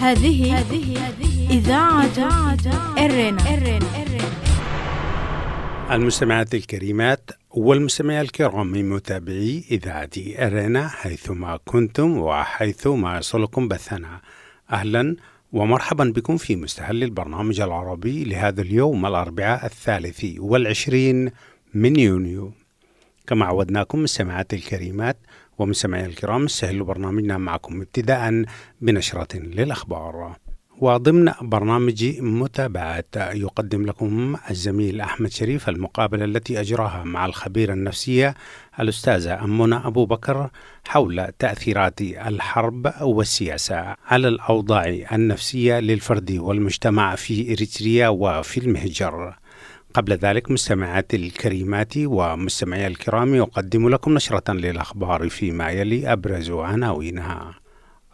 هذه إذاعة إرنا. المستمعات الكريمات والمستمعي الكرام من متابعي إذاعة إرنا حيثما كنتم وحيثما يصلكم بثنا، أهلا ومرحبا بكم في مستهل البرنامج العربي لهذا اليوم الأربعاء 23 من يونيو. كما عودناكم مستمعات الكريمات ومستمعي الكرام، نستهل برنامجنا معكم ابتداء بنشرة للأخبار. وضمن برنامج متابعة يقدم لكم الزميل أحمد شريف المقابلة التي أجراها مع الخبيرة النفسية الأستاذة منى أبو بكر حول تأثيرات الحرب والسياسة على الأوضاع النفسية للفرد والمجتمع في إريتريا وفي المهجر. قبل ذلك مستمعات الكريمات ومستمعي الكرام، يقدم لكم نشرة للأخبار فيما يلي أبرز عناوينها.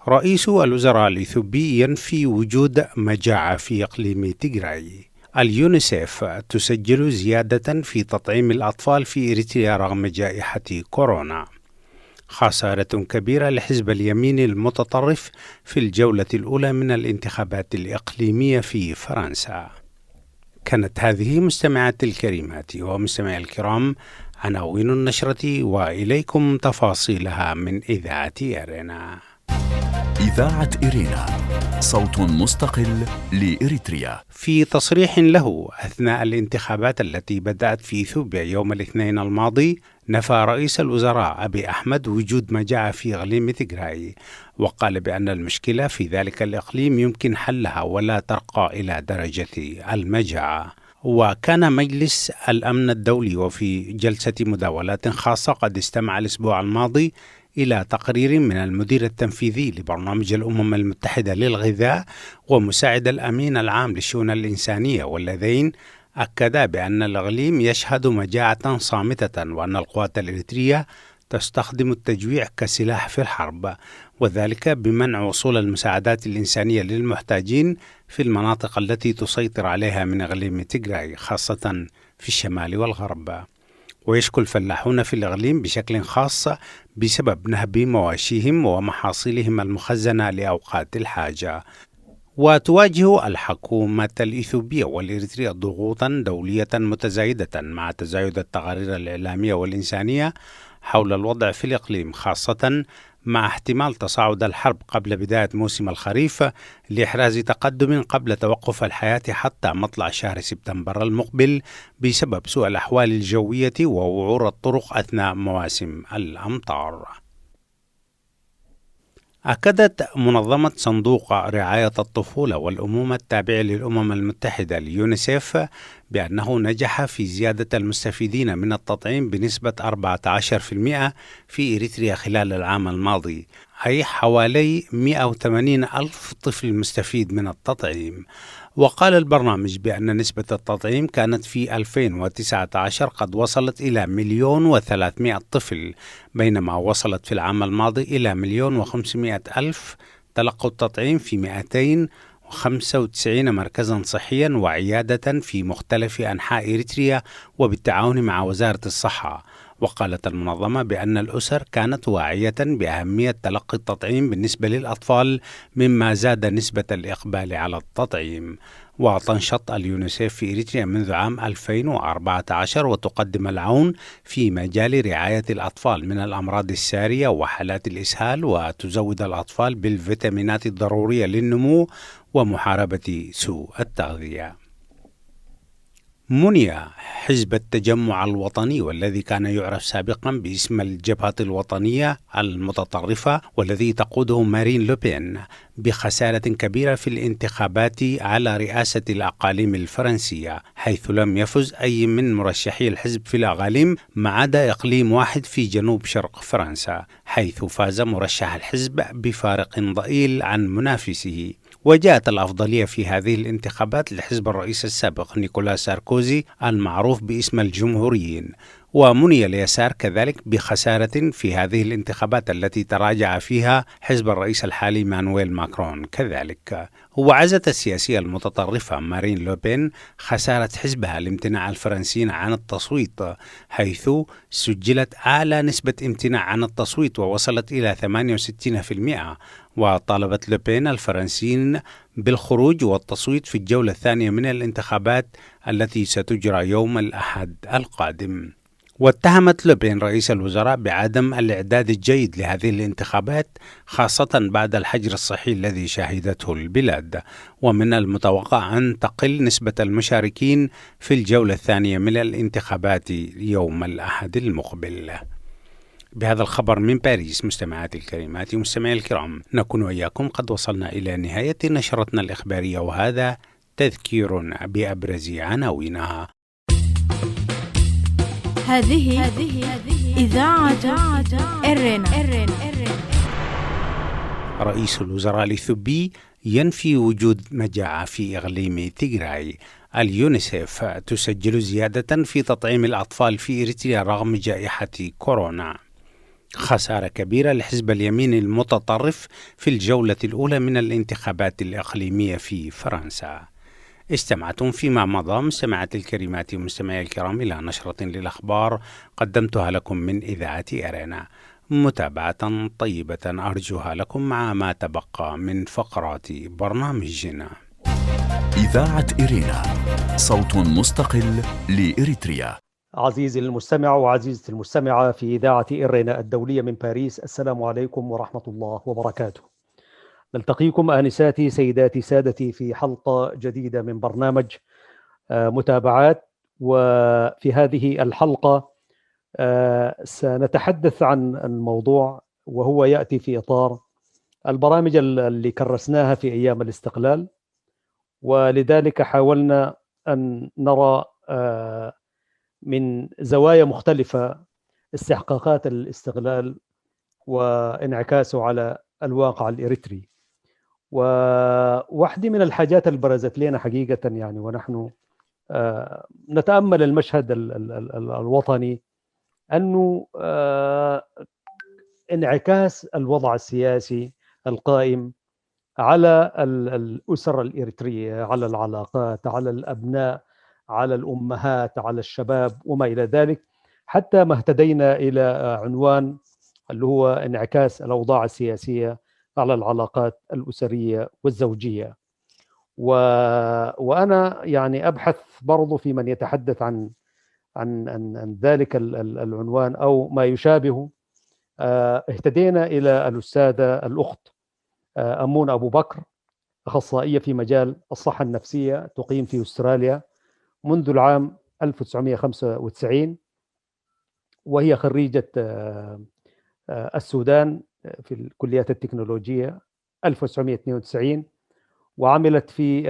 رئيس الوزراء الإثيوبي ينفي وجود مجاعة في إقليم تيغراي. اليونيسيف تسجل زيادة في تطعيم الأطفال في إريتريا رغم جائحة كورونا. خسارة كبيرة لحزب اليمين المتطرف في الجولة الأولى من الانتخابات الإقليمية في فرنسا. كانت هذه مستمعات الكريمات ومستمعي الكرام عناوين النشرة، وإليكم تفاصيلها من إذاعة إرنا. إذاعة إرينا، صوت مستقل لإريتريا. في تصريح له أثناء الانتخابات التي بدأت في إثيوبيا يوم الاثنين الماضي، نفى رئيس الوزراء أبي أحمد وجود مجاعة في إقليم تيغراي، وقال بأن المشكلة في ذلك الإقليم يمكن حلها ولا ترقى إلى درجة المجاعة. وكان مجلس الأمن الدولي وفي جلسة مداولات خاصة قد استمع الأسبوع الماضي إلى تقرير من المدير التنفيذي لبرنامج الأمم المتحدة للغذاء ومساعد الأمين العام للشؤون الإنسانية، واللذين أكدا بأن الإقليم يشهد مجاعة صامتة، وأن القوات الإريترية تستخدم التجويع كسلاح في الحرب، وذلك بمنع وصول المساعدات الإنسانية للمحتاجين في المناطق التي تسيطر عليها من إقليم تيغراي، خاصة في الشمال والغرب. ويشكو الفلاحون في الإقليم بشكل خاص بسبب نهب مواشيهم ومحاصيلهم المخزنة لأوقات الحاجة. وتواجه الحكومة الإثيوبية والإريترية ضغوطا دولية متزايدة مع تزايد التقارير الإعلامية والإنسانية حول الوضع في الإقليم، خاصة مع احتمال تصاعد الحرب قبل بداية موسم الخريف، لإحراز تقدم قبل توقف الحياة حتى مطلع شهر سبتمبر المقبل بسبب سوء الأحوال الجوية ووعور الطرق أثناء مواسم الأمطار. أكدت منظمة صندوق رعاية الطفولة والأمومة التابعة للأمم المتحدة اليونيسيف بأنه نجح في زيادة المستفيدين من التطعيم بنسبة 14% في إريتريا خلال العام الماضي، أي حوالي 180 ألف طفل مستفيد من التطعيم. وقال البرنامج بأن نسبة التطعيم كانت في 2019 قد وصلت إلى 1,300,000 طفل، بينما وصلت في العام الماضي إلى 1,500,000 تلقوا التطعيم في 295 مركزا صحيا وعيادة في مختلف أنحاء إريتريا وبالتعاون مع وزارة الصحة. وقالت المنظمة بأن الأسر كانت واعية بأهمية تلقي التطعيم بالنسبة للأطفال، مما زاد نسبة الإقبال على التطعيم. وتنشط اليونيسيف في إريتريا منذ عام 2014، وتقدم العون في مجال رعاية الأطفال من الأمراض السارية وحالات الإسهال، وتزود الأطفال بالفيتامينات الضرورية للنمو ومحاربة سوء التغذية. مني حزب التجمع الوطني، والذي كان يعرف سابقا باسم الجبهة الوطنية المتطرفة والذي تقوده مارين لوبين، بخسارة كبيرة في الانتخابات على رئاسة الأقاليم الفرنسية، حيث لم يفز أي من مرشحي الحزب في الأقاليم ما عدا إقليم واحد في جنوب شرق فرنسا، حيث فاز مرشح الحزب بفارق ضئيل عن منافسه. وجاءت الأفضلية في هذه الانتخابات لحزب الرئيس السابق نيكولا ساركوزي المعروف باسم الجمهوريين. ومني اليسار كذلك بخسارة في هذه الانتخابات التي تراجع فيها حزب الرئيس الحالي مانويل ماكرون كذلك. وعزت السياسية المتطرفة مارين لوبين خسارة حزبها لامتناع الفرنسيين عن التصويت، حيث سجلت أعلى نسبة امتناع عن التصويت ووصلت إلى 68%. وطالبت لوبين الفرنسيين بالخروج والتصويت في الجولة الثانية من الانتخابات التي ستجرى يوم الأحد القادم. واتهمت لوبين رئيس الوزراء بعدم الإعداد الجيد لهذه الانتخابات، خاصة بعد الحجر الصحي الذي شهدته البلاد. ومن المتوقع أن تقل نسبة المشاركين في الجولة الثانية من الانتخابات يوم الأحد المقبل. بهذا الخبر من باريس مستمعاتي الكريمات ومستمعي الكرام، نكون وإياكم قد وصلنا إلى نهاية نشرتنا الإخبارية، وهذا تذكير بأبرز عناوينها. هذه إذاعة إرنا. رئيس الوزراء الإثيوبي ينفي وجود مجاعة في إقليم تيغراي. اليونيسف تسجل زيادة في تطعيم الأطفال في إريتريا رغم جائحة كورونا. خسارة كبيرة لحزب اليمين المتطرف في الجولة الأولى من الانتخابات الإقليمية في فرنسا. استمعتم فيما مضى مستمعات الكريمات ومستمعي الكرام إلى نشرة للأخبار قدمتها لكم من إذاعة أرينا. متابعة طيبة أرجوها لكم مع ما تبقى من فقرات برنامجنا. إذاعة إرينا، صوت مستقل لإريتريا. عزيزي المستمع وعزيزتي المستمعة في إذاعة إرينا الدولية من باريس، السلام عليكم ورحمة الله وبركاته. نلتقيكم آنساتي سيداتي سادتي في حلقة جديدة من برنامج متابعات. وفي هذه الحلقة سنتحدث عن الموضوع وهو يأتي في إطار البرامج اللي كرسناها في أيام الاستقلال، ولذلك حاولنا أن نرى من زوايا مختلفة استحقاقات الاستقلال وانعكاسه على الواقع الإريتري. وواحدة من الحاجات اللي برزت لنا حقيقة يعني ونحن نتأمل المشهد الوطني أنه انعكاس الوضع السياسي القائم على الأسر الإريترية، على العلاقات، على الأبناء، على الأمهات، على الشباب وما إلى ذلك، حتى ما اهتدينا إلى عنوان اللي هو انعكاس الأوضاع السياسية على العلاقات الأسرية والزوجية. وأنا يعني أبحث برضو في من يتحدث عن عن عن ذلك العنوان أو ما يشابهه. اهتدينا إلى الأستاذة الأخت أمون أبو بكر، أخصائية في مجال الصحة النفسية، تقيم في أستراليا منذ العام 1995، وهي خريجة السودان في الكليات التكنولوجية 1992، وعملت في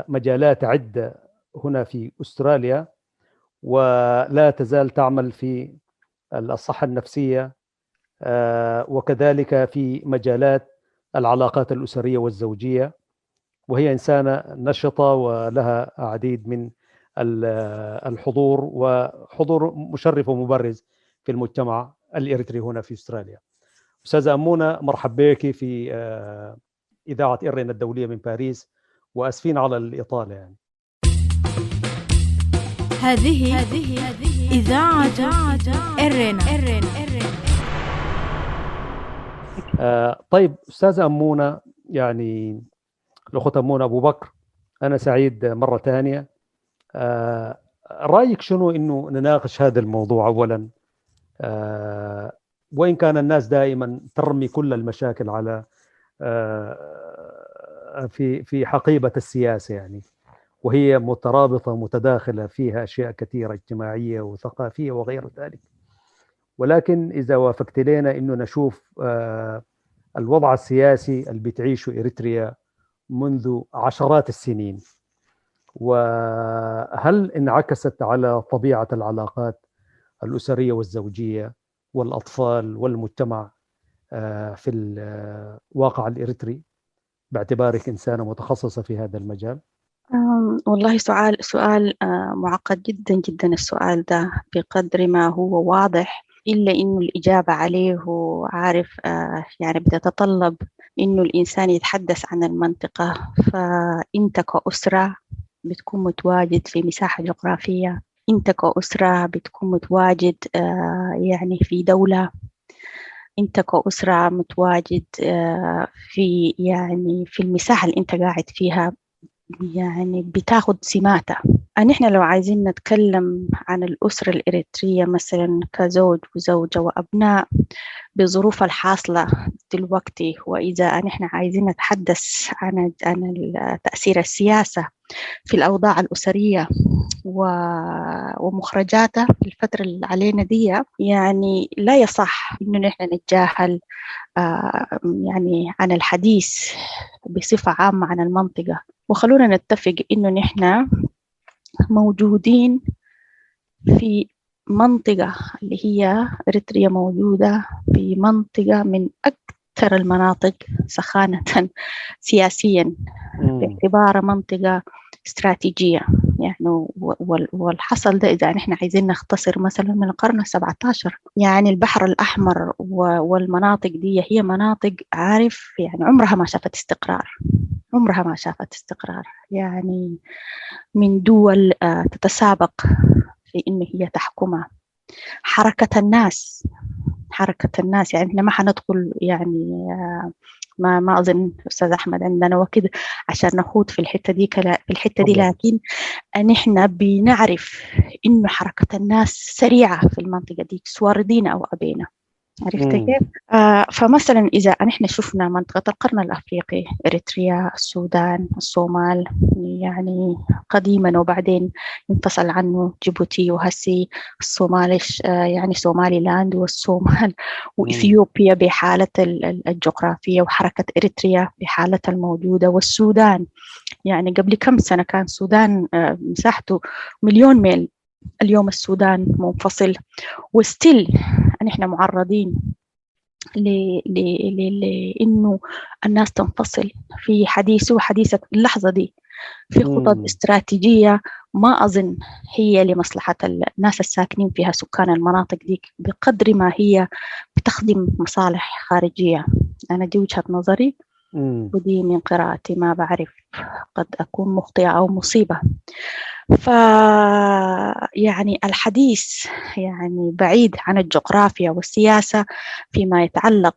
مجالات عدة هنا في أستراليا، ولا تزال تعمل في الصحة النفسية وكذلك في مجالات العلاقات الأسرية والزوجية، وهي إنسانة نشطة ولها عديد من الحضور وحضور مشرف ومبرز في المجتمع الإريتري هنا في أستراليا. أستاذة أمونة، مرحب بك في إذاعة إرينا الدولية من باريس، وأسفين على الإطالة يعني. هذه إذاعة إرينا. طيب أستاذة أمونة، يعني الأخت أمونة أبو بكر، أنا سعيد مرة ثانية. رأيك شنو إنه نناقش هذا الموضوع أولا؟ وإن كان الناس دائما ترمي كل المشاكل على في حقيبة السياسة يعني، وهي مترابطة متداخلة، فيها أشياء كثيرة اجتماعية وثقافية وغير ذلك، ولكن إذا وافقت لنا إنه نشوف الوضع السياسي اللي بتعيشه إريتريا منذ عشرات السنين، وهل انعكست على طبيعة العلاقات الأسرية والزوجية والأطفال والمجتمع في الواقع الإريتري باعتبارك إنسانة متخصصة في هذا المجال؟ والله سؤال معقد جدا جدا. السؤال ده بقدر ما هو واضح إلا إنه الإجابة عليه عارف يعني بتتطلب إنه الإنسان يتحدث عن المنطقة. فأنت كأسرة بتكون متواجد في مساحة جغرافية، أنت كأسرة بتكون متواجد يعني في دولة، أنت كأسرة متواجد في يعني في المساحة اللي أنت قاعد فيها، يعني بتاخد سماتها. نحن لو عايزين نتكلم عن الأسرة الإريترية مثلا كزوج وزوجة وأبناء بظروف الحاصلة دلوقتي، وإذا نحن عايزين نتحدث عن تأثير السياسة في الأوضاع الأسرية ومخرجاتها في الفترة اللي علينا دي، يعني لا يصح إنه نحن نتجاهل يعني عن الحديث بصفة عامة عن المنطقة. وخلونا نتفق إنه نحن موجودين في منطقة اللي هي إريتريا، موجودة في منطقة من أكثر المناطق سخانة سياسيا باعتبارها منطقة استراتيجية يعني. والحصل ده إذا نحن عايزين نختصر مثلا من القرن 17، يعني البحر الأحمر والمناطق دي هي مناطق عارف يعني عمرها ما شافت استقرار، عمرها ما شافت استقرار، يعني من دول تتسابق في إن هي تحكمها. حركة الناس، حركة الناس يعني إحنا ما حندخل يعني ما أظن أستاذ أحمد عندنا وقت عشان نخوض في الحتة دي في الحتة دي، لكن نحن بنعرف إنه حركة الناس سريعة في المنطقة دي سواء رضينا أو أبينا، عرفت كيف؟ فمثلا إذا نحن شفنا منطقة القرن الأفريقي، إريتريا، السودان، الصومال يعني قديما، وبعدين انفصل عنه جيبوتي، وهسي الصومال يعني سومالي لاند والصومال، وإثيوبيا بحالة الجغرافية، وحركة إريتريا بحالتها الموجودة، والسودان يعني قبل كم سنة كان السودان مساحته 1,000,000 ميل، اليوم السودان منفصل، وستيل نحن معرضين لإنه الناس تنفصل في حديثه وحديثة اللحظة دي في خطط استراتيجية ما أظن هي لمصلحة الناس الساكنين فيها سكان المناطق دي بقدر ما هي بتخدم مصالح خارجية. أنا دي وجهة نظري ودي من قراءتي، ما بعرف قد أكون مخطئة أو مصيبة. ف يعني الحديث يعني بعيد عن الجغرافيا والسياسة فيما يتعلق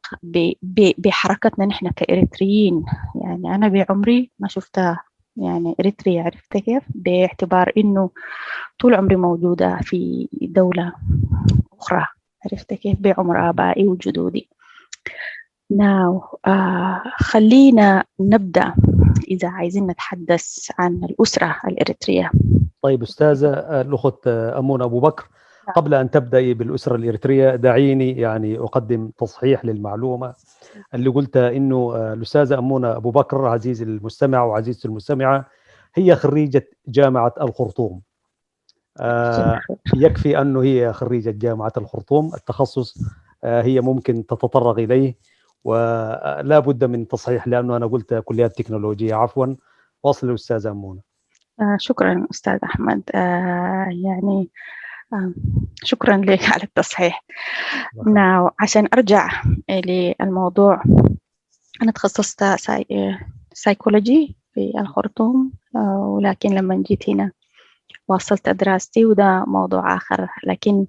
بحركتنا نحن كإريتريين. يعني أنا بعمري ما شفتها يعني إريتريا، عرفت كيف؟ باعتبار إنه طول عمري موجودة في دولة أخرى، عرفت كيف؟ بعمر آبائي وجدودي. now خلينا نبدأ إذا عايزين نتحدث عن الأسرة الإريترية. طيب أستاذة الأخت أمون أبو بكر، قبل أن تبدأي بالأسرة الإريترية دعيني يعني أقدم تصحيح للمعلومة اللي قلتها، إنه الأستاذة أمونة أبو بكر عزيز المستمع وعزيزة المستمعة هي خريجة جامعة الخرطوم. يكفي أنه هي خريجة جامعة الخرطوم، التخصص هي ممكن تتطرق إليه، ولا بد من تصحيح لأنه أنا قلت كليات تكنولوجيا، عفوا. واصل الأستاذة أمونة. شكرا أستاذ أحمد، يعني شكرا لك على التصحيح. now عشان أرجع للموضوع، أنا تخصصت سايكولوجي في الخرطوم، ولكن لما جيت هنا واصلت دراستي، وده موضوع آخر. لكن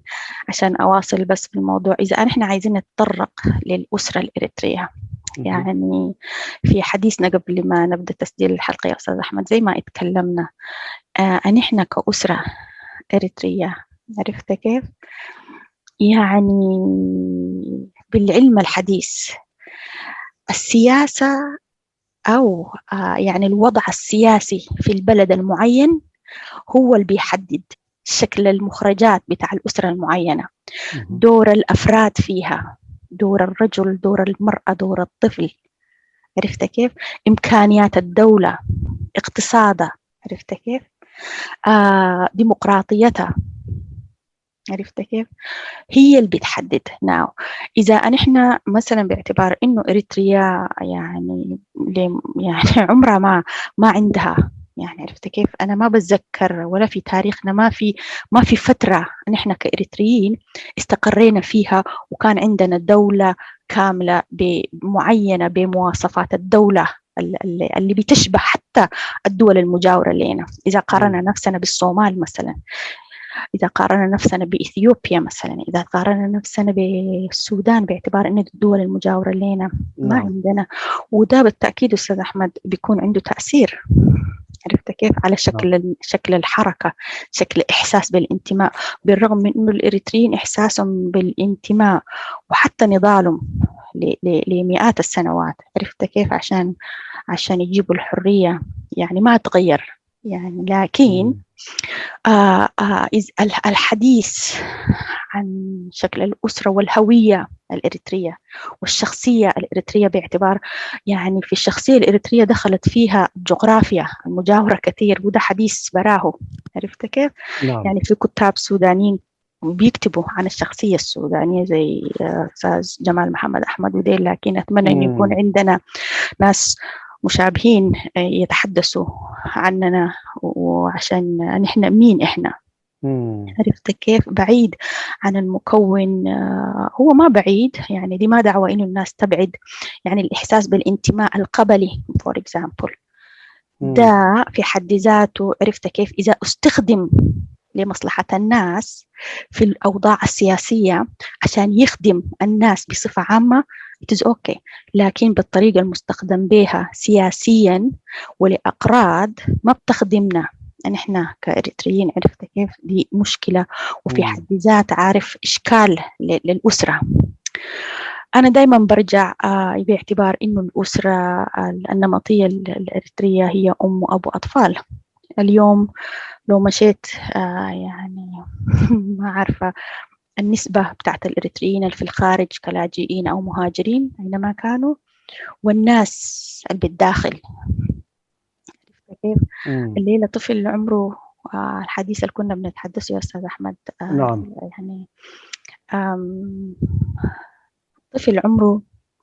عشان أواصل بس في الموضوع، إذا نحن عايزين نتطرق للأسرة الإريترية، يعني في حديثنا قبل ما نبدأ تسجيل الحلقة يا أستاذ أحمد زي ما اتكلمنا، نحن كأسرة إريترية، عرفت كيف؟ يعني بالعلم الحديث السياسة أو يعني الوضع السياسي في البلد المعين هو اللي بيحدد شكل المخرجات بتاع الأسرة المعينة، دور الأفراد فيها، دور الرجل، دور المرأة، دور الطفل، عرفت كيف؟ إمكانيات الدولة، اقتصادها، عرفت كيف؟ ديمقراطيتها، عرفت كيف؟ هي اللي بتحدد. now إذا نحن مثلا باعتبار إنه إريتريا يعني عمرها ما عندها يعني عرفت كيف؟ أنا ما بتذكر ولا في تاريخنا ما في فترة نحن كإريتريين استقرينا فيها وكان عندنا دولة كاملة معينة بمواصفات الدولة اللي بتشبه حتى الدول المجاورة لنا. إذا قارنا نفسنا بالصومال مثلا، إذا قارنا نفسنا بإثيوبيا مثلا، إذا قارنا نفسنا بالسودان باعتبار أن الدول المجاورة لنا ما عندنا. وده بالتأكيد أستاذ أحمد بيكون عنده تأثير، عرفت كيف؟ على شكل الحركة، شكل إحساس بالانتماء، بالرغم من أنه الإريتريين إحساسهم بالانتماء وحتى نضالهم لمئات السنوات، عرفت كيف؟ عشان يجيبوا الحرية، يعني ما تغير يعني. لكن الحديث عن شكل الأسرة والهوية الإريترية والشخصية الإريترية، باعتبار يعني في الشخصية الإريترية دخلت فيها الجغرافيا المجاورة كثير، وده حديث براهو، عرفت كيف؟ نعم. يعني في كتاب سودانيين بيكتبوا عن الشخصية السودانية زي أستاذ جمال محمد أحمد وديل، لكن أتمنى أن يكون عندنا ناس مشابهين يتحدثوا عننا، وعشان نحن مين إحنا، عرفت كيف؟ بعيد عن المكون، هو ما بعيد يعني، دي ما دعوة إنه الناس تبعد، يعني الإحساس بالانتماء القبلي for example ده في حد ذاته، عرفت كيف؟ إذا استخدم لمصلحة الناس في الأوضاع السياسية عشان يخدم الناس بصفة عامة it is okay، لكن بالطريقة المستخدم بها سياسيا ولأقراض ما بتخدمنا نحن كإريتريين، عرفت كيف؟ دي مشكلة، وفي حد ذات عارف إشكال للأسرة. أنا دايما برجع باعتبار إنه الأسرة النمطية الإريترية هي أم وأبو أطفال. اليوم لو مشيت يعني ما عارفة النسبة بتاعت الإريتريين اللي في الخارج كلاجئين أو مهاجرين أينما كانوا، والناس اللي بالداخل، كيف؟ الليلة طفل عمره الحديث اللي كنا بنتحدثه يا أستاذ أحمد، نعم. يعني طفل عمره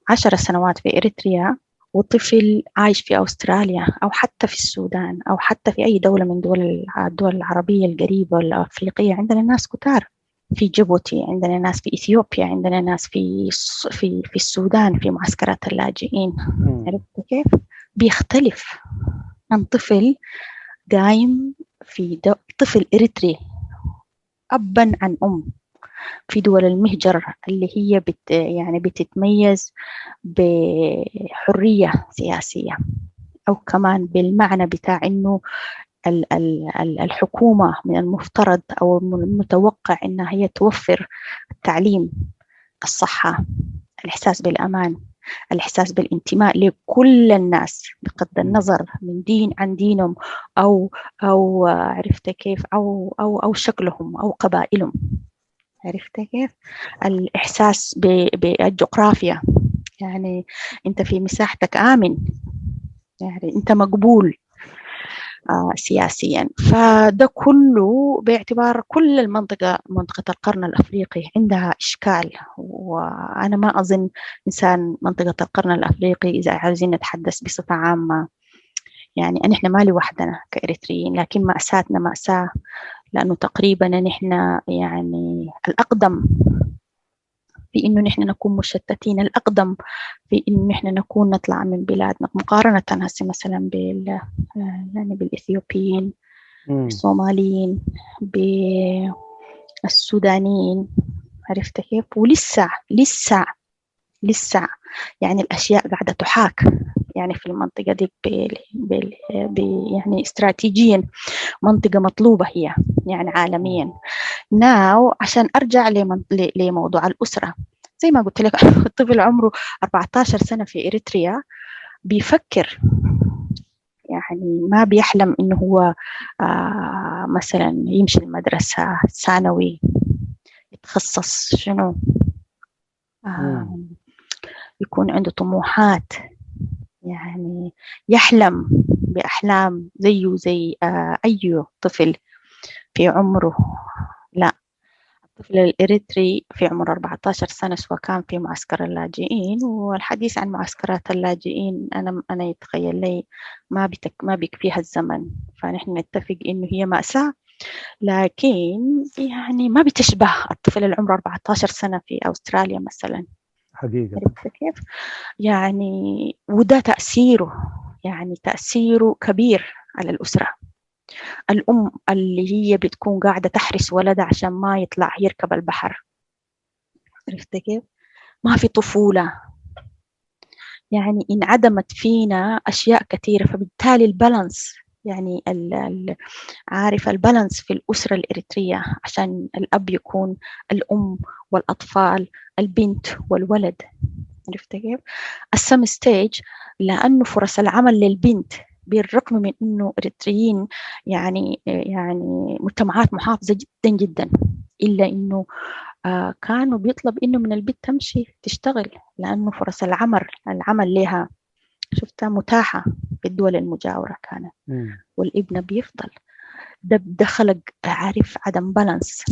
10 سنوات في إريتريا، وطفل عايش في أستراليا أو حتى في السودان أو حتى في أي دولة من الدول العربية القريبة والأفريقية. عندنا ناس كتار في جيبوتي، عندنا ناس في إثيوبيا، عندنا ناس في في في السودان في معسكرات اللاجئين، عرفت كيف؟ بيختلف عن طفل قايم في طفل إريتري أبا عن أم في دول المهجر اللي هي يعني بتتميز بحرية سياسية، أو كمان بالمعنى بتاع إنه الحكومة من المفترض أو المتوقع إنها هي توفر التعليم، الصحة، الإحساس بالأمان، الإحساس بالانتماء لكل الناس بغض النظر من دين عن دينهم أو عرفت كيف، أو أو أو شكلهم أو قبائلهم، عرفت كيف؟ الإحساس بالجغرافيا، يعني أنت في مساحتك آمن، يعني أنت مقبول سياسيا. فده كله باعتبار كل المنطقة، منطقة القرن الأفريقي عندها إشكال، وأنا ما أظن إنسان منطقة القرن الأفريقي إذا عاوزين نتحدث بصفة عامة، يعني نحن ما لوحدنا كإريتريين، لكن مأساتنا مأساة، لأنه تقريبا نحن يعني الأقدم في إنه نحن نكون مشتتين، الأقدم في إنه نحن نكون نطلع من بلادنا مقارنة هسه مثلا يعني بالإثيوبيين، بالصوماليين، بالسودانيين، عرفت كيف؟ ولسه لسه لسه يعني الأشياء قاعدة تحاك يعني في المنطقة دي يعني استراتيجيا منطقة مطلوبة هي يعني عالميا. now عشان أرجع لموضوع الأسرة، زي ما قلت لك الطفل عمره 14 سنة في إريتريا بيفكر، يعني ما بيحلم إنه هو مثلا يمشي المدرسة ثانوي، يتخصص شنو، يكون عنده طموحات، يعني يحلم بأحلام زيه زي أي طفل في عمره. لا، الطفل الإريتري في عمر 14 سنة سواء كان في معسكر اللاجئين، والحديث عن معسكرات اللاجئين أنا يتخيل لي ما بيكفيها الزمن، فنحن نتفق إنه هي مأساة، لكن يعني ما بتشبه الطفل اللي عمره 14 سنة في أستراليا مثلا. حقيقة عرفت كيف؟ يعني وده تأثيره، يعني تأثيره كبير على الأسرة. الأم اللي هي بتكون قاعدة تحرس ولدها عشان ما يطلع يركب البحر، عرفت كيف؟ ما في طفولة، يعني انعدمت فينا أشياء كثيرة. فبالتالي ال balance، يعني عارف ال balance في الأسرة الإريترية، عشان الأب يكون الأم والأطفال، البنت والولد، عرفت كيف؟ ال some stage، لأنه فرص العمل للبنت بالرغم من إنه إريتريين يعني مجتمعات محافظة جدا جدا، إلا إنه كانوا بيطلب إنه من البنت تمشي تشتغل، لأنه فرص العمل لها شفتها متاحة في الدول المجاورة كانت. والابن بيفضل ده خلق عارف عدم بالانس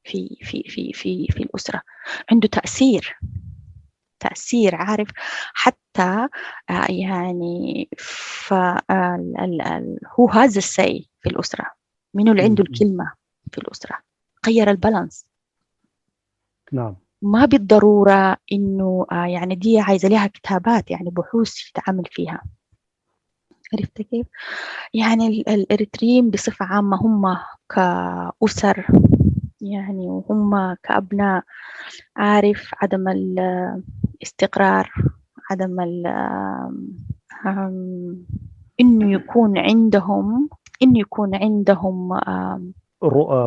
في في في في في الأسرة، عنده تأثير عارف حتى يعني هو هذا السي في الأسرة، منو اللي عنده الكلمة في الأسرة، غير البالانس. نعم، ما بالضرورة إنه يعني دي عايزة لها كتابات، يعني بحوث تتعامل فيها، عرفت كيف؟ يعني الإريتريين بصفة عامة هم كأسر يعني وهم كأبناء، عارف عدم الاستقرار، عدم إنه يكون عندهم رؤى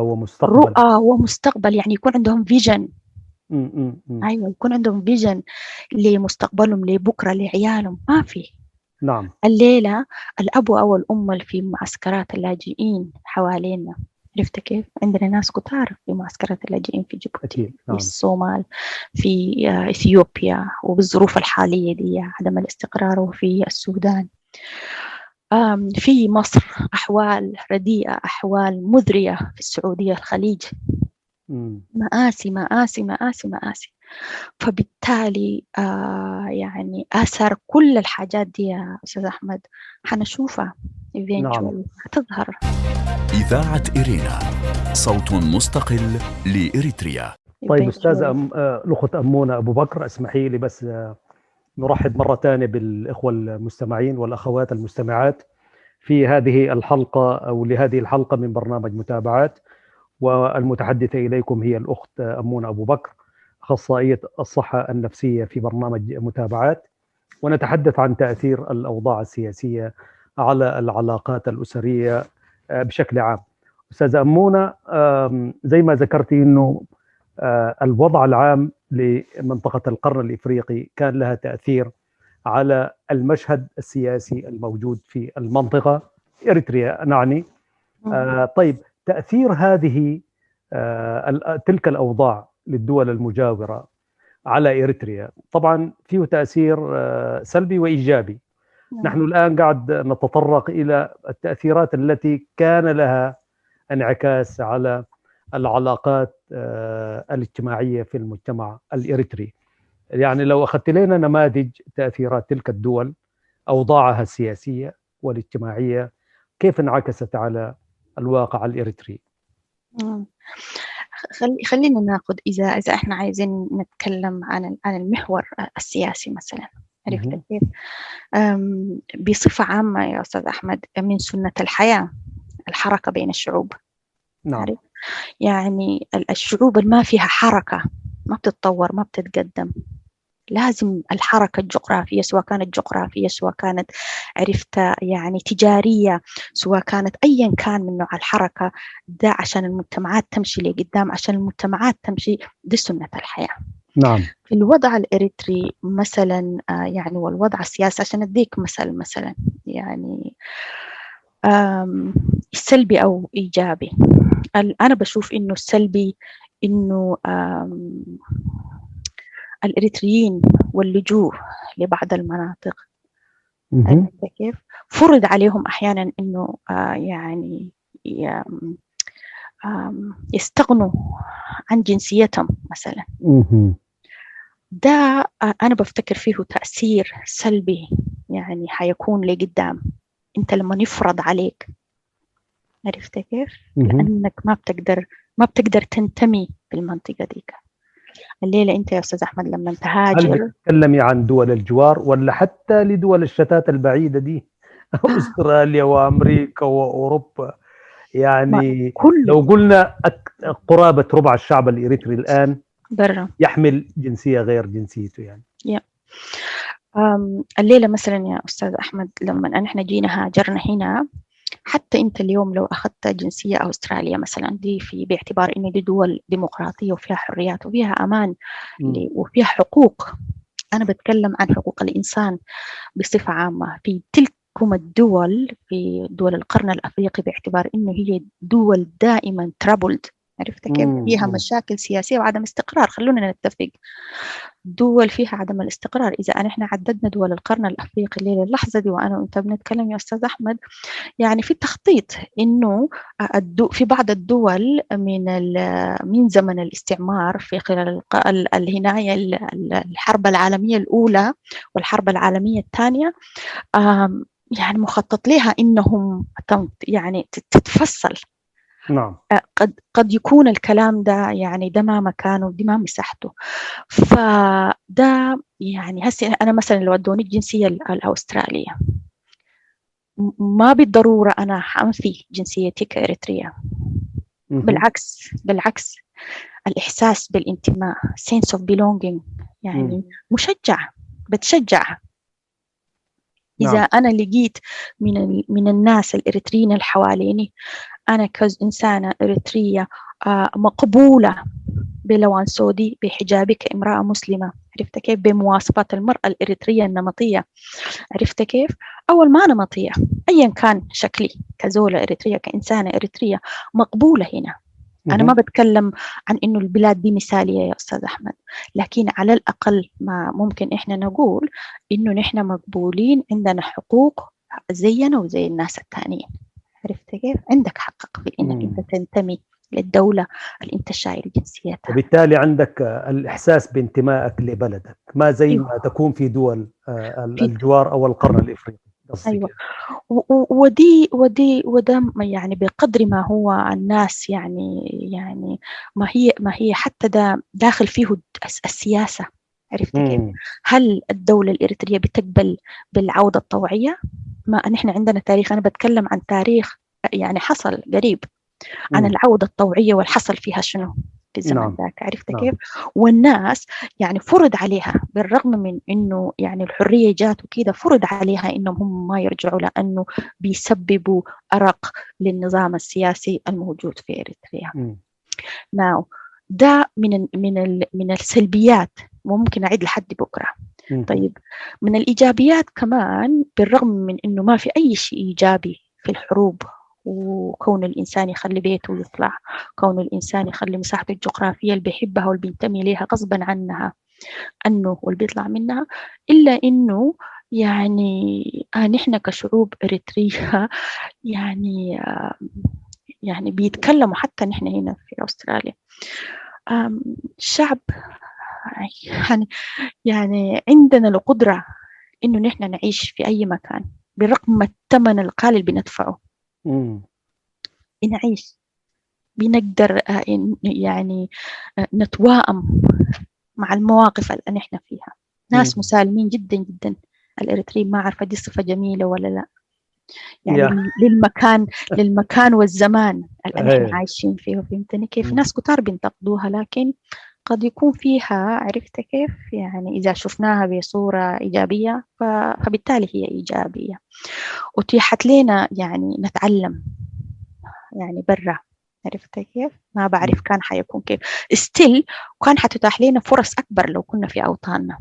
ومستقبل، يعني يكون عندهم vision. أيوة، يكون عندهم vision لمستقبلهم، لبكرة، لعيالهم، ما في. نعم. الليلة الأب أو الأم اللي في معسكرات اللاجئين حوالينا، عرفت كيف؟ عندنا ناس كتار في معسكرات اللاجئين في جيبوتي، أكيد. نعم. في الصومال، في إثيوبيا، وبالظروف الحالية دي عدم الاستقرار، وفي السودان، في مصر أحوال رديئة، أحوال مذرية، في السعودية، الخليج، مآسي مآسي مآسي مآسي. فبالتالي يعني آثار كل الحاجات دي يا أستاذ أحمد حنشوفها eventually. نعم. حتظهر. إذاعة إرينا، صوت مستقل لإريتريا. طيب أستاذ الأخت أمونة أبو بكر، اسمحي لي بس نرحب مرة ثانية بالإخوة المستمعين والأخوات المستمعات في هذه الحلقة أو لهذه الحلقة من برنامج متابعات، والمتحدثة إليكم هي الأخت أمونة أبو بكر، أخصائية الصحة النفسية في برنامج متابعات، ونتحدث عن تأثير الأوضاع السياسية على العلاقات الأسرية بشكل عام. أستاذة أمونة، زي ما ذكرتي أنه الوضع العام لمنطقة القرن الإفريقي كان لها تأثير على المشهد السياسي الموجود في المنطقة، إريتريا نعني. طيب، تأثير هذه تلك الأوضاع للدول المجاورة على إريتريا طبعا فيه تأثير سلبي وإيجابي. نحن الآن قاعد نتطرق إلى التأثيرات التي كان لها انعكاس على العلاقات الاجتماعية في المجتمع الإريتري. يعني لو أخذت لنا نماذج تأثيرات تلك الدول، أوضاعها السياسية والاجتماعية، كيف انعكست على الواقع الإريتري؟ خلينا ناخذ إذا إحنا عايزين نتكلم عن المحور السياسي مثلا، عرفت كيف؟ بصفة عامة يا أستاذ أحمد، من سنة الحياة الحركة بين الشعوب. نعم. عرفت؟ يعني الشعوب اللي ما فيها حركة ما بتتطور، ما بتتقدم. لازم الحركة الجغرافية، سواء كانت جغرافية، سواء كانت عرفت يعني تجارية، سواء كانت أيا كان من نوع الحركة ده، عشان المجتمعات تمشي لقدام، عشان المجتمعات تمشي، دي سنة الحياة. نعم. في الوضع الإريتري مثلا يعني والوضع السياسي، عشان أديك مثل مثلا يعني سلبي أو إيجابي. أنا بشوف إنه السلبي إنه الإريتريين واللجوء لبعض المناطق، كيف فرض عليهم أحيانا إنه يعني يستغنوا عن جنسيتهم مثلا. ده أنا بفتكر فيه تأثير سلبي يعني حيكون لقدام. أنت لما يفرض عليك، عرفت كيف؟ لأنك ما بتقدر تنتمي في المنطقة ديك. الليلة أنت يا أستاذ أحمد لما تهاجر، هل بتتكلمي عن دول الجوار ولا حتى لدول الشتات البعيدة دي؟ أستراليا وأمريكا وأوروبا، يعني لو قلنا قرابة ربع الشعب الإريتري الآن برا يحمل جنسية غير جنسيته يعني. الليلة مثلا يا أستاذ أحمد لما نحن جينا هاجرنا هنا، حتى أنت اليوم لو أخذت جنسية أستراليا مثلا، دي في باعتبار إنه دي دول ديمقراطية وفيها حريات وفيها أمان وفيها حقوق. أنا بتكلم عن حقوق الإنسان بصفة عامة في تلكم الدول، في دول القرن الأفريقي، باعتبار إنه هي دول دائما troubled، عرفت كيف؟ فيها مشاكل سياسية وعدم استقرار. خلونا نتفق، دول فيها عدم الاستقرار. إذا نحن عددنا دول القرن الأفريقي الليلة اللحظة دي وأنا وأنت بنتكلم يا أستاذ أحمد، يعني في تخطيط إنه في بعض الدول من زمن الاستعمار في خلال الهناية الحرب العالمية الأولى والحرب العالمية الثانية، يعني مخطط لها إنهم يعني تتفصل. نعم. قد يكون الكلام ده يعني ده ما مكانه، دي ما مساحته. فده يعني هسه أنا مثلا لو ادوني الجنسية الأسترالية، ما بالضرورة أنا حأنفي جنسيتي كإريترية. بالعكس الإحساس بالانتماء، sense of belonging، يعني مشجع، بتشجع. إذا نعم. أنا لقيت من الناس الإريتريين اللي حواليني، أنا كإنسانة إريترية مقبولة بلوان سودي، بحجابي كامرأة مسلمة، عرفت كيف؟ بمواصفات المرأة الإريترية النمطية، عرفت كيف؟ أول ما نمطية، أيا كان شكلي كزولة إريترية، كإنسانة إريترية مقبولة هنا. أنا ما بتكلم عن إنه البلاد دي مثالية يا أستاذ أحمد، لكن على الأقل ما ممكن إحنا نقول إنه نحن مقبولين، عندنا حقوق زينا وزي الناس التانيين، عرفت كيف؟ عندك حقك في إنك أنت تنتمي للدولة اللي أنت شايل جنسيتها، وبالتالي عندك الإحساس بانتمائك لبلدك، ما زي ما تكون في دول الجوار أو القرن الإفريقي. أيوة. ودي وده يعني بقدر ما هو الناس يعني ما هي حتى ده داخل فيه السياسة، عرفت كيف؟ هل الدولة الإريترية بتقبل بالعودة الطوعية؟ ما نحن عندنا تاريخ، أنا بتكلم عن تاريخ يعني حصل قريب عن العودة الطوعية والحصل فيها شنو في الزمن ذاك، عرفت كيف؟ والناس يعني فرض عليها، بالرغم من إنه يعني الحرية جات وكذا، فرض عليها إنهم هم ما يرجعوا لأنه بيسببوا أرق للنظام السياسي الموجود في إريتريا. now ده من من من السلبيات، وممكن أعيد لحد بكرة. طيب من الإيجابيات كمان، بالرغم من إنه ما في أي شيء إيجابي في الحروب، وكون الإنسان يخلي بيته ويطلع، كون الإنسان يخلي مساحته الجغرافية اللي بيحبها واللي بينتمي ليها غصبا عنها أنه واللي بيطلع منها، إلا إنه يعني نحن كشعوب إريترية يعني بيتكلموا حتى نحن هنا في أستراليا، شعب يعني عندنا القدرة إنه نحن نعيش في أي مكان بالرغم من الثمن الغالي اللي بندفعه. بنعيش، بنقدر يعني نتواءم مع المواقف اللي نحن فيها. ناس مسالمين جدا جدا الإريتريين، ما عارفة دي صفة جميلة ولا لا، يعني للمكان والزمان اللي نحن عايشين فيه، فهمتني كيف؟ ناس كتار بينتقدوها، لكن قد يكون فيها، عرفت كيف؟ يعني إذا شفناها بصورة إيجابية فبالتالي هي إيجابية، أتيحت لنا يعني نتعلم يعني برا، عرفت كيف؟ ما بعرف كان حيكون كيف still، وكان حتتاح لنا فرص أكبر لو كنا في أوطاننا.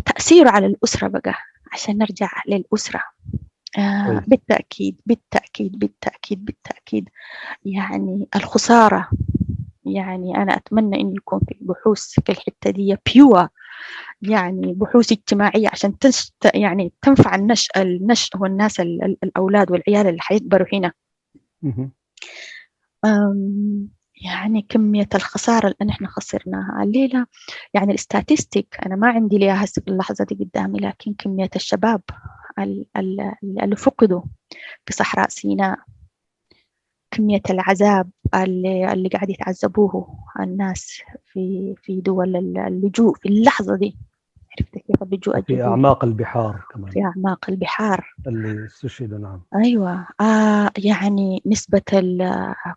تأثيره على الأسرة بقى، عشان نرجع للأسرة، بالتأكيد بالتأكيد بالتأكيد بالتأكيد يعني الخسارة، يعني أنا أتمنى إن يكون في بحوث في الحتة دي بيور، يعني بحوث اجتماعية عشان يعني تنفع النشء والناس الأولاد والعيال اللي حيكبروا هنا. يعني كمية الخسارة اللي نحن خسرناها الليلة، يعني ال statistic أنا ما عندي ليها هسه في اللحظة دي قدامي، لكن كمية الشباب اللي فقدوا في صحراء سيناء، كمية العذاب اللي قاعد يتعذبوه الناس في دول اللجوء في اللحظة دي، عرفت كيف؟ اللجوء في أعماق البحار كمان، في أعماق البحار اللي استشهدوا. نعم أيوة. يعني نسبة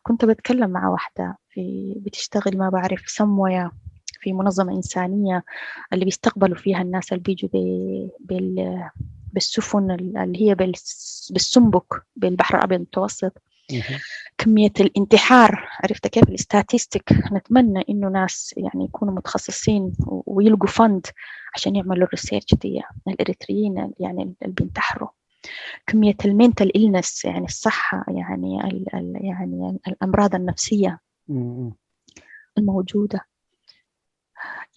كنت بتكلم مع واحدة في بتشتغل ما بعرف سموية في منظمة إنسانية اللي بيستقبلوا فيها الناس اللي بيجوا بالسفن اللي هي بالسنبك بالبحر الأبيض المتوسط. كمية الانتحار، عرفت كيف؟ ال statistic نتمنى إنه ناس يعني يكونوا متخصصين ويلقوا fund عشان يعملوا ال research دي. الإريتريين يعني اللي بينتحروا، كمية ال mental illness يعني الصحة يعني يعني الأمراض النفسية الموجودة.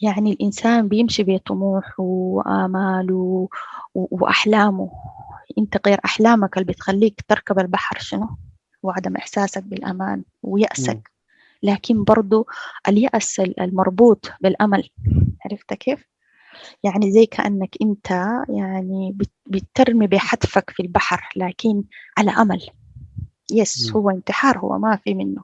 يعني الإنسان بيمشي بطموحه وآماله وأحلامه، أنت غير أحلامك اللي بتخليك تركب البحر شنو؟ وعدم إحساسك بالأمان ويأسك، لكن برضو اليأس المربوط بالأمل، عرفت كيف؟ يعني زي كأنك أنت يعني بترمي بحتفك في البحر لكن على أمل. yes هو انتحار، هو ما في منه،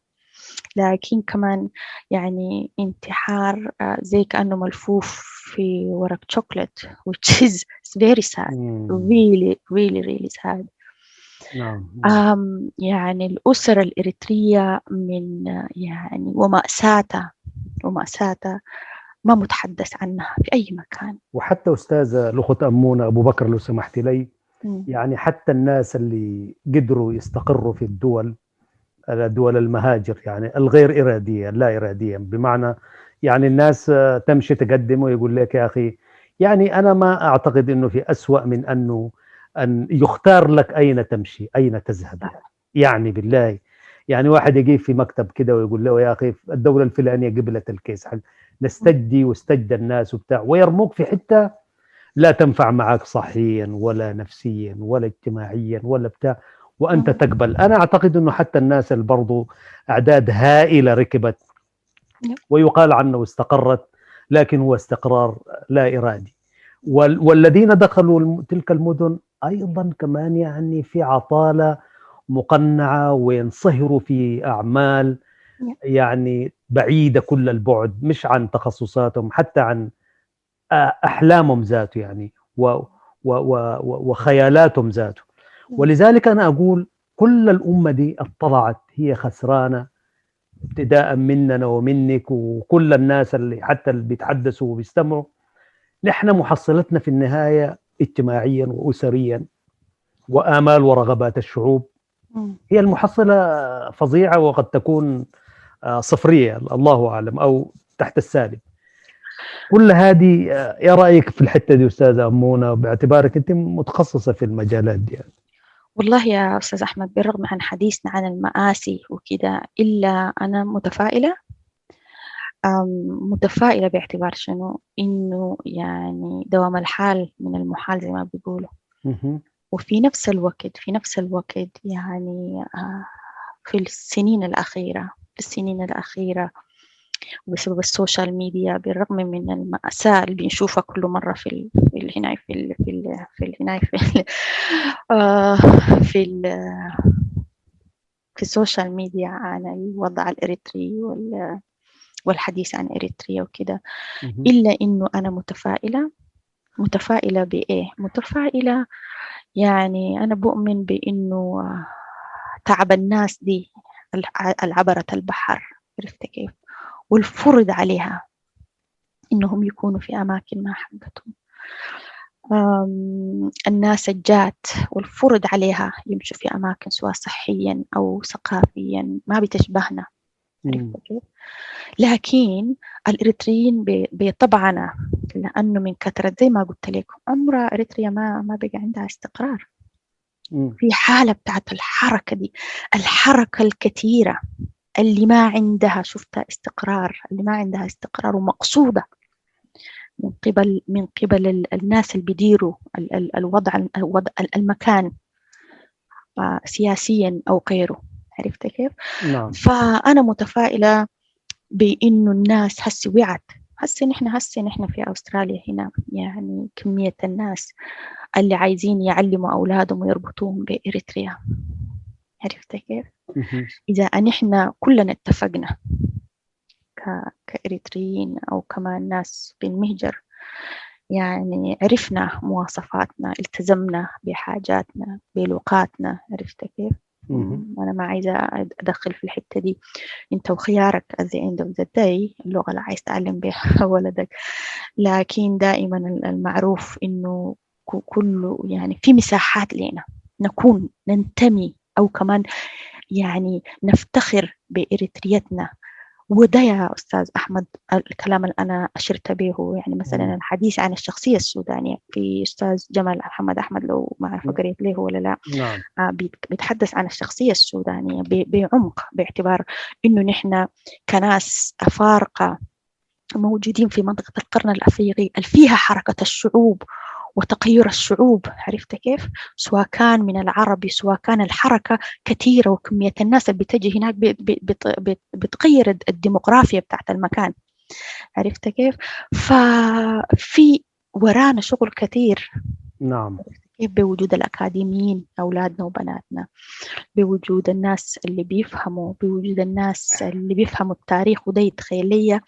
لكن كمان يعني انتحار زي كأنه ملفوف في ورق شوكولات which is very sad، really really really sad. نعم. يعني الأسر الإريترية من يعني ومأساتها ما متحدث عنها في أي مكان. وحتى أستاذة الأخت أمونة أبو بكر لو سمحتي لي، يعني حتى الناس اللي قدروا يستقروا في الدول المهاجر، يعني الغير إرادية لا إرادية، بمعنى يعني الناس تمشي تقدم ويقول لك يا أخي، يعني أنا ما أعتقد أنه في أسوأ من أنه أن يختار لك أين تمشي أين تذهب. يعني بالله يعني واحد يجي في مكتب كده ويقول له يا أخي الدولة الفلانية قبلت الكيس حق نستجدي واستجدى الناس وبتاع، ويرموك في حتة لا تنفع معك صحيا ولا نفسيا ولا اجتماعيا ولا بتاع، وأنت تقبل. أنا أعتقد أنه حتى الناس اللي برضو أعداد هائلة ركبت ويقال عنه استقرت، لكن هو استقرار لا إرادي. والذين دخلوا تلك المدن أيضا كمان يعني في عطالة مقنعة وينصهروا في أعمال يعني بعيدة كل البعد، مش عن تخصصاتهم، حتى عن أحلامهم ذاته يعني وخيالاتهم ذاته. ولذلك أنا أقول كل الأمة دي اطلعت هي خسرانة، ابتداء مننا ومنك وكل الناس اللي حتى اللي بيتحدثوا وبيستمعوا. نحن محصلتنا في النهاية اجتماعيا وأسريا وآمال ورغبات الشعوب هي المحصلة فظيعة، وقد تكون صفرية الله أعلم أو تحت السالب. كل هذه إيه رأيك في الحتة دي أستاذة أمونة باعتبارك أنت متخصصة في المجالات دي؟ يعني. والله يا أستاذ أحمد، بالرغم عن حديثنا عن المآسي وكذا، إلا أنا متفائلة. متفائلة باعتبار شنو؟ إنه يعني دوام الحال من المحال زي ما بيقولوا. وفي نفس الوقت يعني في السنين الأخيرة وبسبب ال social media، بالرغم من المأساة اللي بنشوفها كل مرة في ال هنا في ال في ال في ال هنا في ال في ال في ال social media عن الوضع الإريتري والحديث عن إريتريا وكده، إلا إنه أنا متفائلة. متفائلة بإيه؟ متفائلة يعني أنا بؤمن بإنه تعب الناس دي العبرة البحر، عرفت كيف؟ والفرض عليها إنهم يكونوا في أماكن ما حقتهم. الناس الجات والفرض عليها يمشوا في أماكن سواء صحيا أو ثقافيا ما بتشبهنا، عرفت كيف؟ لكن الإريتريين بطبعنا، لأنه من كثرة زي ما قلت لكم عمرها إريتريا ما بقى عندها استقرار. في حالة بتاعت الحركة دي، الحركة الكثيرة اللي ما عندها شفتها استقرار، اللي ما عندها استقرار ومقصودة من قبل الناس اللي بيديروا الوضع المكان سياسيا أو غيره، عرفت كيف؟ نعم. فأنا متفائلة بإنه الناس هسي وعت. هسي نحن في أستراليا هنا، يعني كمية الناس اللي عايزين يعلموا أولادهم ويربطوهم بإريتريا، عرفت كيف؟ إذا نحن كلنا اتفقنا كإريتريين أو كمان ناس بالمهجر، يعني عرفنا مواصفاتنا، التزمنا بحاجاتنا، بلغاتنا، عرفت كيف؟ أنا ما عايزة أدخل في الحتة دي، أنت وخيارك at the end of the day اللغة اللي عايز تعلم بها ولدك، لكن دائما المعروف إنه كله يعني في مساحات لنا نكون ننتمي أو كمان يعني نفتخر بإريتريتنا. وده يا أستاذ أحمد الكلام اللي أنا أشرت به، يعني مثلا الحديث عن الشخصية السودانية في أستاذ جمال محمد أحمد، لو ما عارفة قريت له ولا لا. نعم. بيتحدث عن الشخصية السودانية بعمق، باعتبار إنه نحن كناس أفارقة موجودين في منطقة القرن الأفريقي اللي فيها حركة الشعوب وتغير الشعوب، عرفت كيف؟ سواء كان من العربي، سواء كان الحركة كثيرة وكمية الناس اللي بتجي هناك بتغير الديموغرافيا بتاعت المكان، عرفت كيف؟ ففي ورانا شغل كثير. كيف بوجود الأكاديميين أولادنا وبناتنا، بوجود الناس اللي بيفهموا، بوجود الناس اللي بيفهموا التاريخ. وده يتخيل لي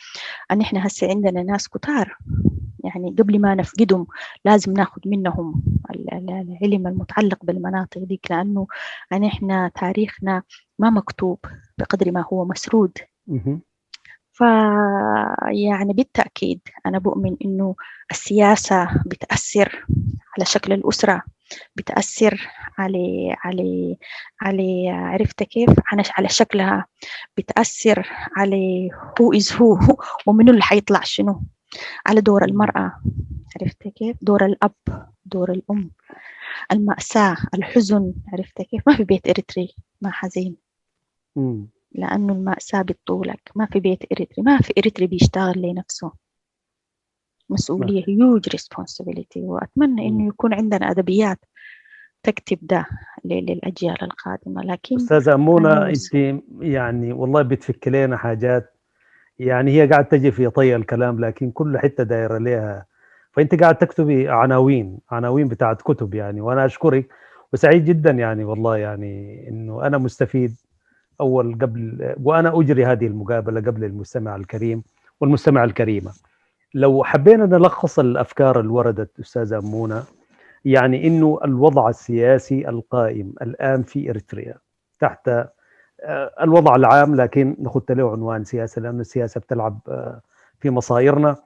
أن إحنا هسه عندنا ناس كتار، يعني قبل ما نفقدهم لازم ناخذ منهم العلم المتعلق بالمناطق ديك، لأنه أن إحنا تاريخنا ما مكتوب بقدر ما هو مسرود. ف يعني بالتأكيد أنا بؤمن إنه السياسة بتأثر على شكل الأسرة، بتأثر على عرفت كيف، على شكلها، بتأثر على who is who ومنو اللي حيطلع شنو، على دور المرأة، عرفت كيف، دور الأب، دور الأم، المأساة، الحزن، عرفت كيف. ما في بيت إريتري ما حزين، لأنه المأساة بتطولك. ما في بيت إريتري، ما في إريتري بيشتغل لنفسه، مسؤولية، huge responsibility. وأتمنى إنه يكون عندنا أدبيات تكتب ده للأجيال القادمة، لكن أستاذة أمونة، أنت يعني والله بتفك لنا حاجات، يعني هي قاعد تجي في طي الكلام، لكن كل حتة دايرة لها، فأنت قاعد تكتبي عناوين عناوين بتاعت كتب يعني. وأنا أشكرك وسعيد جدا يعني والله، يعني إنه أنا مستفيد أول قبل وأنا أجري هذه المقابلة قبل المستمع الكريم والمستمع الكريمة. لو حبينا نلخص الأفكار اللي وردت أستاذة أمونة، يعني إنه الوضع السياسي القائم الآن في إريتريا تحت الوضع العام، لكن ناخذ له عنوان سياسة لأن السياسة بتلعب في مصايرنا،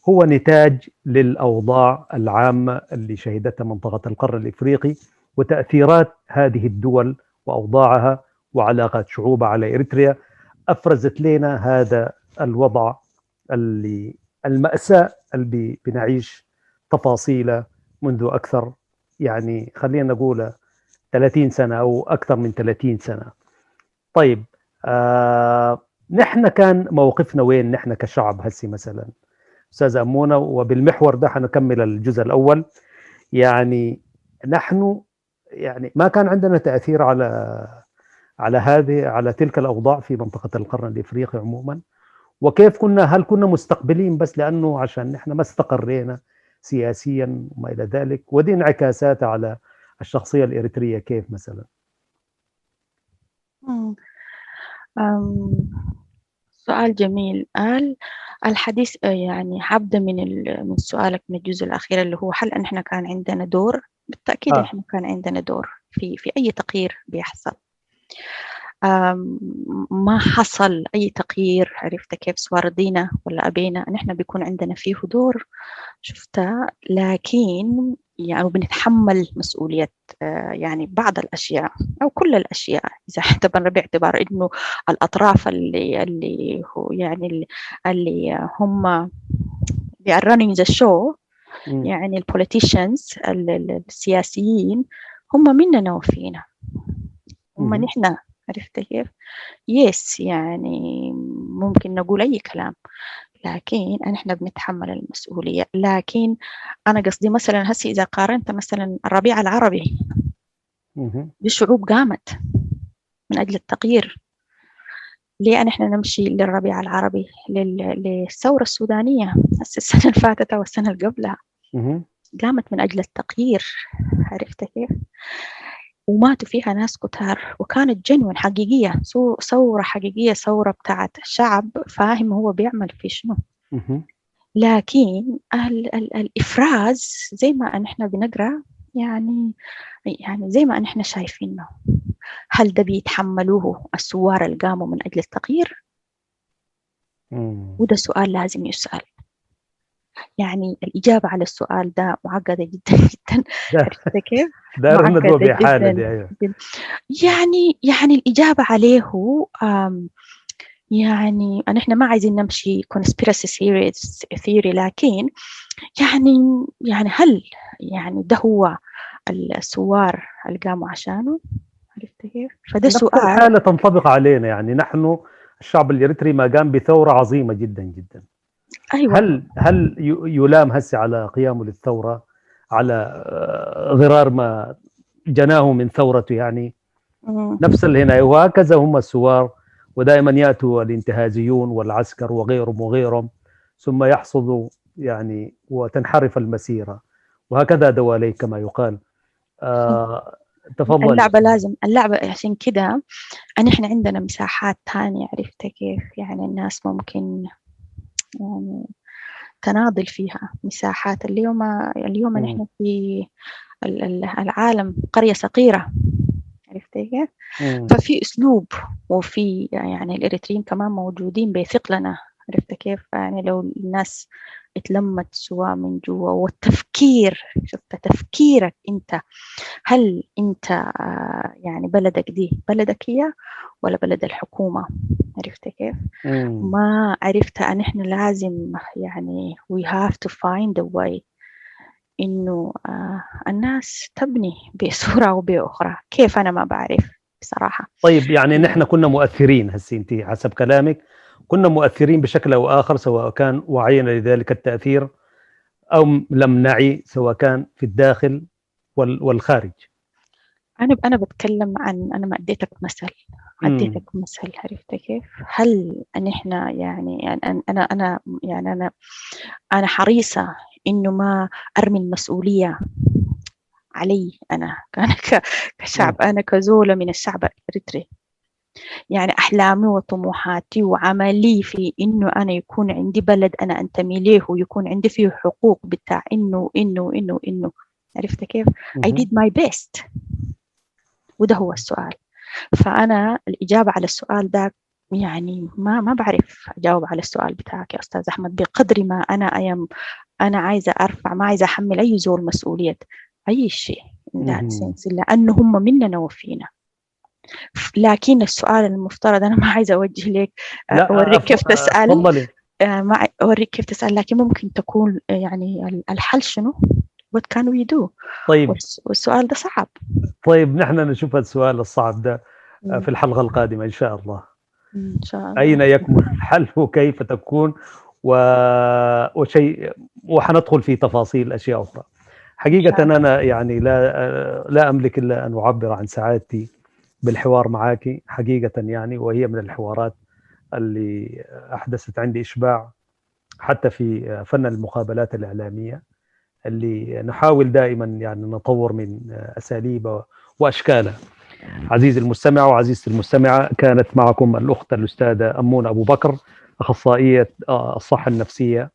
هو نتاج للأوضاع العامة اللي شهدتها منطقة القرن الإفريقي وتأثيرات هذه الدول وأوضاعها وعلاقات شعوبها على إريتريا، أفرزت لنا هذا الوضع اللي المأساة اللي بنعيش تفاصيله منذ أكثر، يعني خلينا نقول 30 سنة أو أكثر من 30 سنة. طيب، نحن كان موقفنا وين نحن كشعب هسي مثلا أستاذة أمونة؟ وبالمحور ده حنكمل الجزء الأول. يعني نحن يعني ما كان عندنا تأثير على تلك الأوضاع في منطقة القرن الإفريقي عموما؟ وكيف كنا؟ هل كنا مستقبلين بس لأنه عشان نحن ما استقرينا سياسيا وما إلى ذلك؟ ودي انعكاسات على الشخصية الإريترية كيف مثلا؟ سؤال جميل. قال الحديث يعني حبدأ من سؤالك من الجزء الأخير اللي هو هل إحنا كان عندنا دور؟ بالتأكيد. إحنا كان عندنا دور في أي تغيير بيحصل. ما حصل أي تغيير، عرفت كيف، سواء رضينا ولا أبينا، نحن بيكون عندنا فيه دور، شفتها. لكن يعني بنتحمل مسؤولية يعني بعض الأشياء أو كل الأشياء، إذا اعتبرنا باعتبار إنه الأطراف اللي هو يعني اللي هم they are running the show، يعني ال politicians، السياسيين، هم مننا وفينا، هم نحن، عرفت كيف؟ yes، يعني ممكن نقول أي كلام، لكن نحن بنتحمل المسؤولية. لكن أنا قصدي مثلا هسي إذا قارنت مثلا الربيع العربي بشعوب قامت من أجل التغيير. ليه نحن نمشي للربيع العربي، للثورة السودانية السنة اللي فاتت أو السنة اللي قبلها، قامت من أجل التغيير، عرفت كيف؟ وماتوا فيها ناس كتار، وكانت genuine حقيقية، ثورة حقيقية، ثورة بتاعت الشعب فاهم هو بيعمل في شنو. لكن الإفراز زي ما نحن بنقرأ، يعني زي ما نحن شايفينه، هل ده بيتحملوه الثوار اللي قاموا من أجل التغيير؟ وده سؤال لازم يسأل. يعني الإجابة على السؤال ده معقدة جدا جدا، عرفت كيف؟ معقدة جدا. يعني الإجابة عليه يعني نحن ما عايزين نمشي conspiracy theory، لكن يعني هل يعني ده هو الثوار اللي قاموا عشانه؟ عرفت كيف؟ فده سؤال. الحالة تنطبق علينا، يعني نحن الشعب الإريتري ما قام بثورة عظيمة جدا جدا. أيوة. هل يلام هسه على قيامه للثورة على غرار ما جناه من ثورته؟ يعني نفس اللي هنا، وهكذا هم الثوار، ودائما يأتوا الانتهازيون والعسكر وغيرهم وغيرهم، ثم يحصدوا يعني وتنحرف المسيرة، وهكذا دواليك كما يقال. تفضل. اللعبة لازم، اللعبة عشان كده نحن عندنا مساحات تانية، عرفت كيف؟ يعني الناس ممكن يعني تناضل فيها مساحات. اليوم نحن في العالم قرية صغيرة، عرفت كيف؟ ففي أسلوب، وفي يعني الإريتريين كمان موجودين بثقلنا، عرفت كيف؟ يعني لو الناس اتلمت سواء من جوا، والتفكير، شفت تفكيرك أنت، هل أنت يعني بلدك دي بلدك هي ولا بلد الحكومة؟ عرفت كيف؟ ما عرفت أن إحنا لازم يعني we have to find a way إنه الناس تبني بصورة أو بأخرى. كيف أنا ما بعرف بصراحة. طيب يعني نحن كنا مؤثرين هسي، أنت حسب كلامك كنا مؤثرين بشكل أو آخر، سواء كان وعينا لذلك التأثير أو لم نعي، سواء كان في الداخل والخارج. أنا بتكلم عن، أنا ما أديتك مثل، أديتك مثل، عرفت كيف؟ هل نحن يعني أنا أنا يعني أنا حريصة إنه ما أرمي المسؤولية علي أنا كشعب، أنا كزولة من الشعب الإريتري. يعني أحلامي وطموحاتي وعملي في إنه أنا يكون عندي بلد أنا أنتمي له، ويكون عندي فيه حقوق بتاع إنه إنه إنه إنه، عرفت كيف؟ I did my best. وده هو السؤال. فأنا الإجابة على السؤال ده يعني ما بعرف أجاوب على السؤال بتاعك يا أستاذ أحمد، بقدر ما أنا عايزة أرفع، ما عايزة أحمل أي زول مسؤولية أي شيء in that sense، لأنه هم مننا وفينا. لكن السؤال المفترض أنا ما عايزة أوجه لك، أوريك كيف تسأل، ما أوريك كيف تسأل، لكن ممكن تكون يعني الحل شنو؟ What can we do؟ طيب والسؤال ده صعب. طيب نحن نشوف السؤال الصعب ده في الحلقة القادمة إن شاء الله. إن شاء الله. أين يكمن الحل وكيف تكون وشيء، وحندخل في تفاصيل أشياء أخرى. حقيقة أنا يعني لا أملك إلا أن أعبر عن سعادتي بالحوار معك حقيقة، يعني وهي من الحوارات اللي أحدثت عندي إشباع حتى في فن المقابلات الإعلامية اللي نحاول دائما يعني نطور من أساليبها وأشكالها. عزيزي المستمع وعزيزتي المستمعة، كانت معكم الأخت الأستاذة أمون أبو بكر، أخصائية الصحة النفسية،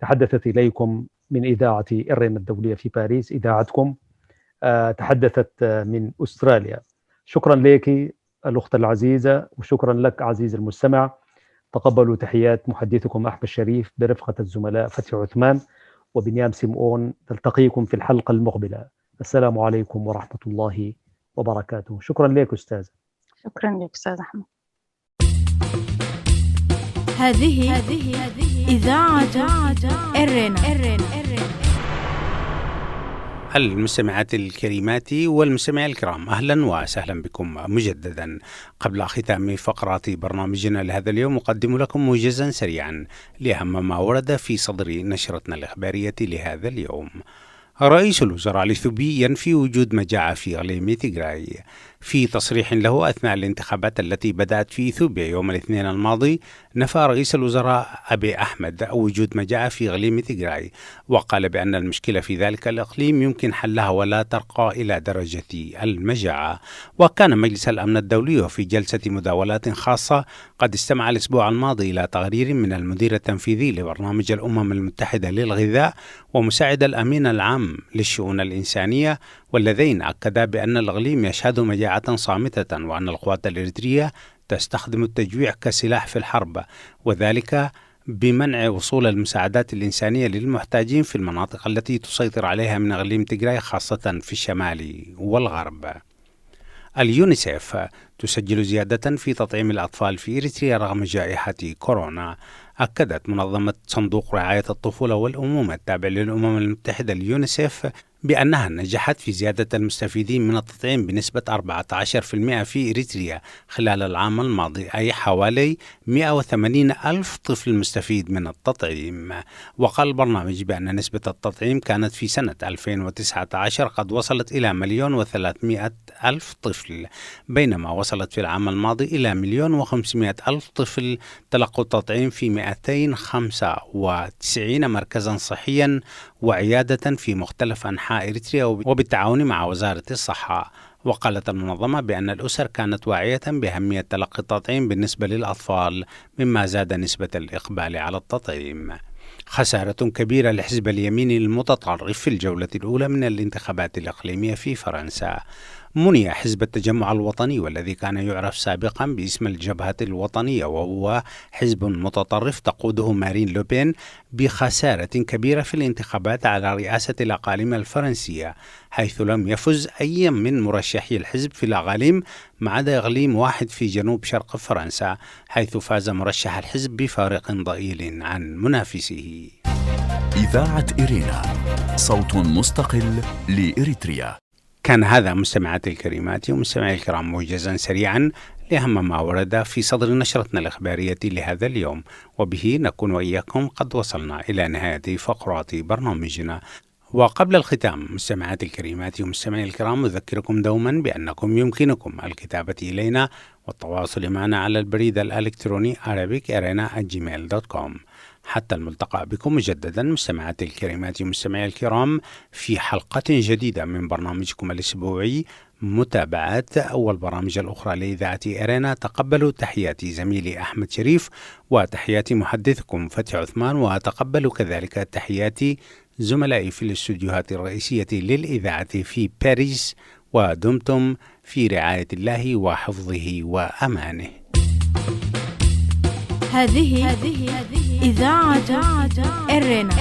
تحدثت إليكم من إذاعة إرينا الدولية في باريس، إذاعتكم، تحدثت من أستراليا. شكرا لك الأخت العزيزة، وشكرا لك عزيزي المستمع. تقبلوا تحيات محدثكم أحمد شريف برفقة الزملاء فتحي عثمان وبنيام سيمون. نلتقيكم في الحلقة المقبلة. السلام عليكم ورحمة الله وبركاته. شكرا لك أستاذ. شكرا لك أستاذ أحمد. هذه إذاعة إرينا. المستمعات الكريمات والمستمعين الكرام، أهلا وسهلا بكم مجددا. قبل ختام فقرات برنامجنا لهذا اليوم أقدم لكم موجزا سريعا لأهم ما ورد في صدر نشرتنا الإخبارية لهذا اليوم. رئيس الوزراء الإثيوبي ينفي وجود مجاعة في إقليم تيغراي. في تصريح له أثناء الانتخابات التي بدأت في إثيوبيا يوم الاثنين الماضي، نفى رئيس الوزراء أبي أحمد وجود مجاعة في إقليم تيغراي، وقال بأن المشكلة في ذلك الإقليم يمكن حلها ولا ترقى إلى درجة المجاعة. وكان مجلس الأمن الدولي في جلسة مداولات خاصة قد استمع الأسبوع الماضي إلى تقرير من المدير التنفيذي لبرنامج الأمم المتحدة للغذاء ومساعد الأمين العام للشؤون الإنسانية، واللذين أكدا بأن الإقليم يشهد مجاعة صامتة، وأن القوات الإريترية تستخدم التجويع كسلاح في الحرب، وذلك بمنع وصول المساعدات الإنسانية للمحتاجين في المناطق التي تسيطر عليها من إقليم تيغراي، خاصة في الشمال والغرب. اليونيسيف تسجل زيادة في تطعيم الأطفال في إريتريا رغم جائحة كورونا. أكدت منظمة صندوق رعاية الطفولة والأمومة التابع للأمم المتحدة اليونيسيف بأنها نجحت في زيادة المستفيدين من التطعيم بنسبة 14% في إريتريا خلال العام الماضي، أي حوالي 180 ألف طفل مستفيد من التطعيم. وقال البرنامج بأن نسبة التطعيم كانت في سنة 2019 قد وصلت إلى 1,300,000 طفل، بينما وصلت في العام الماضي إلى 1,500,000 طفل تلقوا التطعيم في 295 مركزا صحيا وعيادة في مختلف أنحاء إريتريا وبالتعاون مع وزارة الصحة. وقالت المنظمة بأن الأسر كانت واعية بأهمية تلقي التطعيم بالنسبة للأطفال، مما زاد نسبة الإقبال على التطعيم. خسارة كبيرة لحزب اليمين المتطرف في الجولة الأولى من الانتخابات الإقليمية في فرنسا. مني حزب التجمع الوطني، والذي كان يعرف سابقا باسم الجبهة الوطنية، وهو حزب متطرف تقوده مارين لوبين، بخسارة كبيرة في الانتخابات على رئاسة الأقاليم الفرنسية، حيث لم يفز أي من مرشحي الحزب في الأقاليم ما عدا إقليم واحد في جنوب شرق فرنسا، حيث فاز مرشح الحزب بفارق ضئيل عن منافسه. إذاعة إرينا، صوت مستقل لإريتريا. كان هذا مستمعاتي الكريمات ومستمعي الكرام موجزا سريعا لأهم ما ورد في صدر نشرتنا الإخبارية لهذا اليوم، وبه نكون وإياكم قد وصلنا إلى نهاية فقرات برنامجنا. وقبل الختام مستمعاتي الكريمات ومستمعي الكرام، أذكركم دوما بأنكم يمكنكم الكتابة إلينا والتواصل معنا على البريد الإلكتروني arabicarena@gmail.com. حتى الملتقى بكم مجددا مستمعاتي الكريمات ومستمعي الكرام في حلقة جديدة من برنامجكم الأسبوعي متابعات والبرامج الأخرى لإذاعة إرينا، تقبلوا تحياتي زميلي أحمد شريف وتحياتي محدثكم فتحي عثمان، وتقبلوا كذلك تحياتي زملائي في الاستوديوهات الرئيسية للإذاعة في باريس، ودمتم في رعاية الله وحفظه وأمانه. هذه إذاعة إرينا.